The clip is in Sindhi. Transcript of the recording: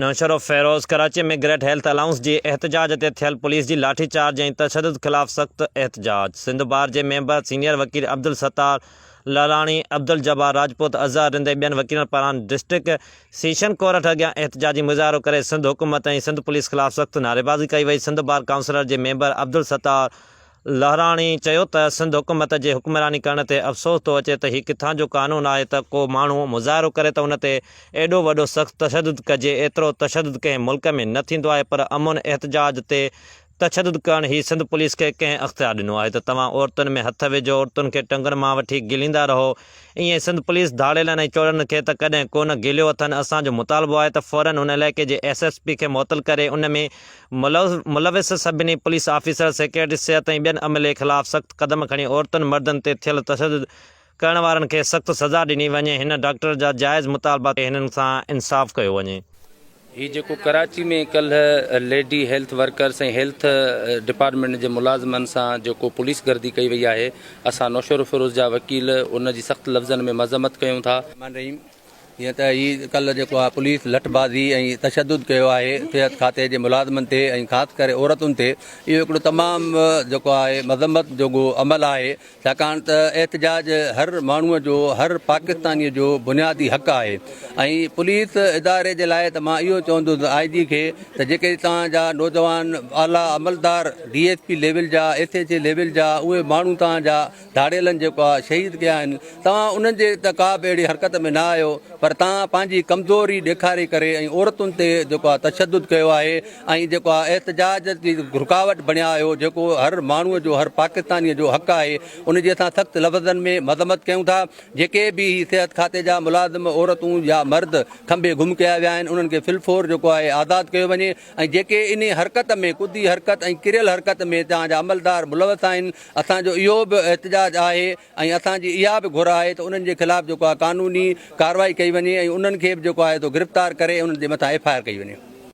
Naushahro Feroze, Karachi ۾ great health allowance جي احتجاج تي ٿيل پوليس جي لاٺي چارج ۽ تشدد خلاف سخت احتجاج، سنڌ بار جي ميمبر سينيئر وڪيل عبدالستار لهراڻي، عبدالجبار راجپوت، اظهر رند ۽ ٻين وڪيلن پاران ڊسٽرڪٽ سيشن ڪورٽ اڳيان احتجاجي مظاهرو ڪري سنڌ حڪومت ۽ سنڌ پوليس خلاف سخت نعريبازي ڪئي وئي، سنڌ بار ڪائونسلر جي ميمبر عبدالستار لهراڻي چيو ته سنڌ حڪومت جي حڪمراني ڪرڻ تي افسوس ٿو اچي ته هي ڪٿان جو قانون آهي ته ڪو ماڻهو مظاهرو ڪري ته ان تي ايڏو وڏو سخت تشدد ڪجي ايترو تشدد ڪنهن ملڪ ۾ نه ٿيندو آهي پر امن احتجاج تي تشدد ڪرڻ هي سنڌ پوليس کي ڪنهن اختيار ڏنو آهي ته توهان عورتن ۾ هٿ وجهو عورتن کي ٽنگن مان وٺي گهليندا رهو ائين سنڌ پوليس ڌاڙيلن ۽ چورن کي ته ڪڏهن ڪونه گهليو اٿن، اسان جو مطالبو آهي ته فورن ان علائقي جي ايس ايس پي کي معطل ڪري ان ۾ ملوث سڀني پوليس آفيسر، سيڪريٽري صحت ۽ ٻين عملي خلاف سخت قدم کڻي عورتن مردن تي ٿيل تشدد ڪرڻ وارن کي سخت سزا ڏني وڃي، هن ڊاڪٽر جا جائز مطالبا تي هنن سان انصاف ڪيو وڃي. هي جيڪو ڪراچي ۾ ڪلهه lady health workers ۽ health department جي ملازمن سان جيڪو پوليس گردي ڪئي وئي آهي اسان نوشهروفيروز جا وڪيل ان جي سخت لفظن ۾ مذمت ڪيون ٿا. الرحمان الرحيم جيئن ته هي ڪلهه جيڪو آهي پوليس لٺ بازي ۽ تشدد ڪيو آهي صحت کاتي جي ملازمن تي ۽ خاص ڪري عورتن تي اهو هڪڙو تمام جيڪو آهي مذمت جوڳو عمل آهي ڇاڪاڻ ته احتجاج هر ماڻهوء جو، هر پاڪستانيء جو بنيادي حق آهي ۽ پوليس اداري جي لاء ته مان اهو چوندس آء جي کي ته جيڪي توهان جا نوجوان اعليٰ عملدار ڊي ايس پي ليول جا ايس ايڇ اي ليول جا اهي ماڻهو توهان جا ڌاڙيلن جيڪو آهي شهيد ڪيا آهن توهان انهن جي ته ڪا به اهڙي حرڪت ۾ نه آيو پر توهان پنهنجي ڪمزوري ڏيکاري ڪري ۽ عورتن تي جيڪو آهي تشدد ڪيو آهي ۽ جيڪو آ احتجاج جي رڪاوٽ بڻيا آهيو جيڪو هر ماڻهو جو هر پاڪستاني جو حق آهي ان جي اسان سخت لفظن ۾ مذمت ڪيون ٿا جيڪي به هي صحت کاتي جا ملازم عورتون يا مرد کنڀي گم ڪيا ويا آهن انهن کي في الفور جيڪو آهي آزاد ڪيو وڃي ۽ جيڪي انهي حرڪت ۾ ڪڌي حرڪت ۽ ڪريل حرڪت ۾ توهان جا عملدار ملوث آهن اسان جو اهو به احتجاج آهي ۽ اسان جي اها به گهر آهي ته انهن جي خلاف جيڪو آهي قانوني ڪارروائي ڪئي وڃي ۽ انهن کي به جيڪو آهي سو گرفتار ڪري انهن جي مٿان ايف I R ڪئي وڃي.